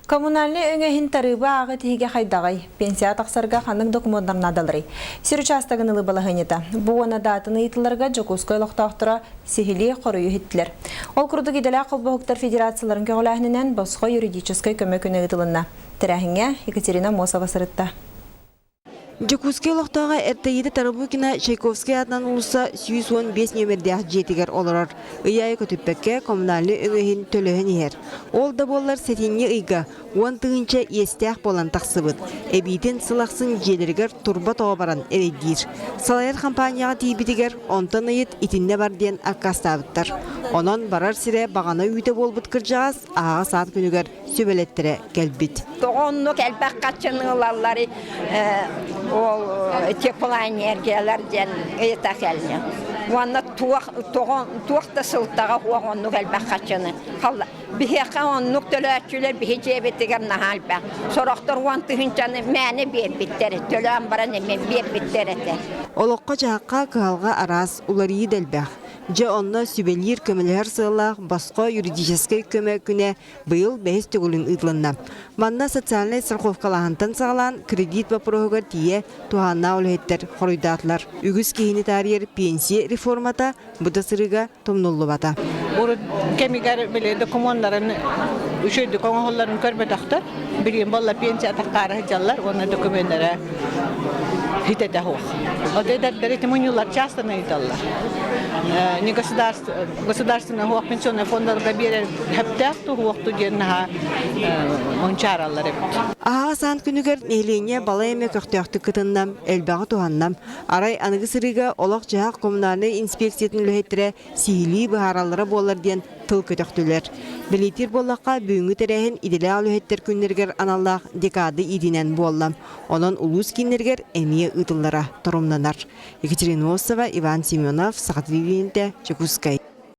Коммунальнай өҥө иһин тарыыба ааҕыы тиһигэ хайдаҕый? Пенсияҕа тахсарга ханнык докумуоннар наадаларый? Сир учаастагын ылыы балаһыанньата. Бу уонна даатын ыйытыыларга Дьокуускай олохтоохторо сиһилии хоруйу иһиттилэр. Ол курдук идэлээх холбоһуктар федерацияларын көҕүлээһининэн босхо юридическай көмө күнэ ыытылынна. Тэрээһиҥҥэ Екатерина Мосова сырытта. Дьокуускай олохтооҕо Эртаида Тарабукина Чайковскай аатынан уулусса 115 нүөмэрдээх дьиэтигэр олорор. Ый аайы көтүппэккэ коммунальнай өҥө иһин төлөһөн иһэр. Ол да буоллар сэтинньи ыйга 10 000 иэстээх буолан тахсыбыт. Эбиитин сыл ахсын дьиэлэригэр турба тоҕо баран эрэйдиир. Салайар хампаанньаҕа тиийбитигэр онтон ыйыт итиннэ бар диэн аккаастаабыттар. Онон барар сирэ баҕана үүтэ буолбут кырдьаҕас аһаҕас аат күнүгэр сүбэлэттэрэ кэлбит. Тоҕо оннук элбэх хаччыны ылаллар ол теплоэнергиялар диэн ыйыта кэллэ. Уонна туох тоҕо туох да сылтаҕа суох оннук элбэх хаччыны. Биһиэхэ оннук төлөөччүлэр биһи дьиэбитигэр наһаа элбэх. Сорохтор 10 тыһыынчаны мээнэ биэрбиттэр, төлөөн баран эмиэ биэрбиттэр этэ. Олоххо-дьаһахха кыһалҕа араас, уларыйыы да элбэх. Дьэ онно сүбэлиир, көмөлөһөр сыаллаах босхо юридическай көмө күнэ быйыл бэһис төгүлүн ыытылынна. Манна социальнай страховкалааһынтан саҕалаан кредит боппуруоһугар тиийэ туһааннаах үлэһиттэр хоруйдаатылар. Үгүс киһини таарыйар пенсия реформата бу да сырыыга тумнуллубата. Урут кэмигэр били докумуоннарын үчүгэйдик оҥоһулларын көрбөтөхтөр. Билигин буолла пенсия атахтаары сылдьаллар уонна докумуоннара хитэтэ суох. Вот эдэрдэр ити мунньулар часто ыйыталлар. Не государственный хуох пенсионный фондарга биэрэр хэптээх туһуохту диэн наһаа мунчаараллар эбит. Аһаҕас аан күнүгэр нэһилиэнньэ балай эмэ көхтөөхтүк кытынна, элбэҕи туһанна. Арай аныгы сырыыга олох-дьаһах коммунальнай инспекциятын үлэһиттэрэ сиһилии быһаараллара буоллар диэн тыл көтөхтүлэр. Бэлиэтиир буоллахха, бүгүҥҥү тэрээһин идэлээх үлэһиттэр күннэригэр аналлаах декада иитинэн буолла. Онон улуус кииннэригэр эмиэ ыытыллара торумнанар. Екатерина Осова, Иван Семенов, Саха телевидениетэ, Дьокуускай.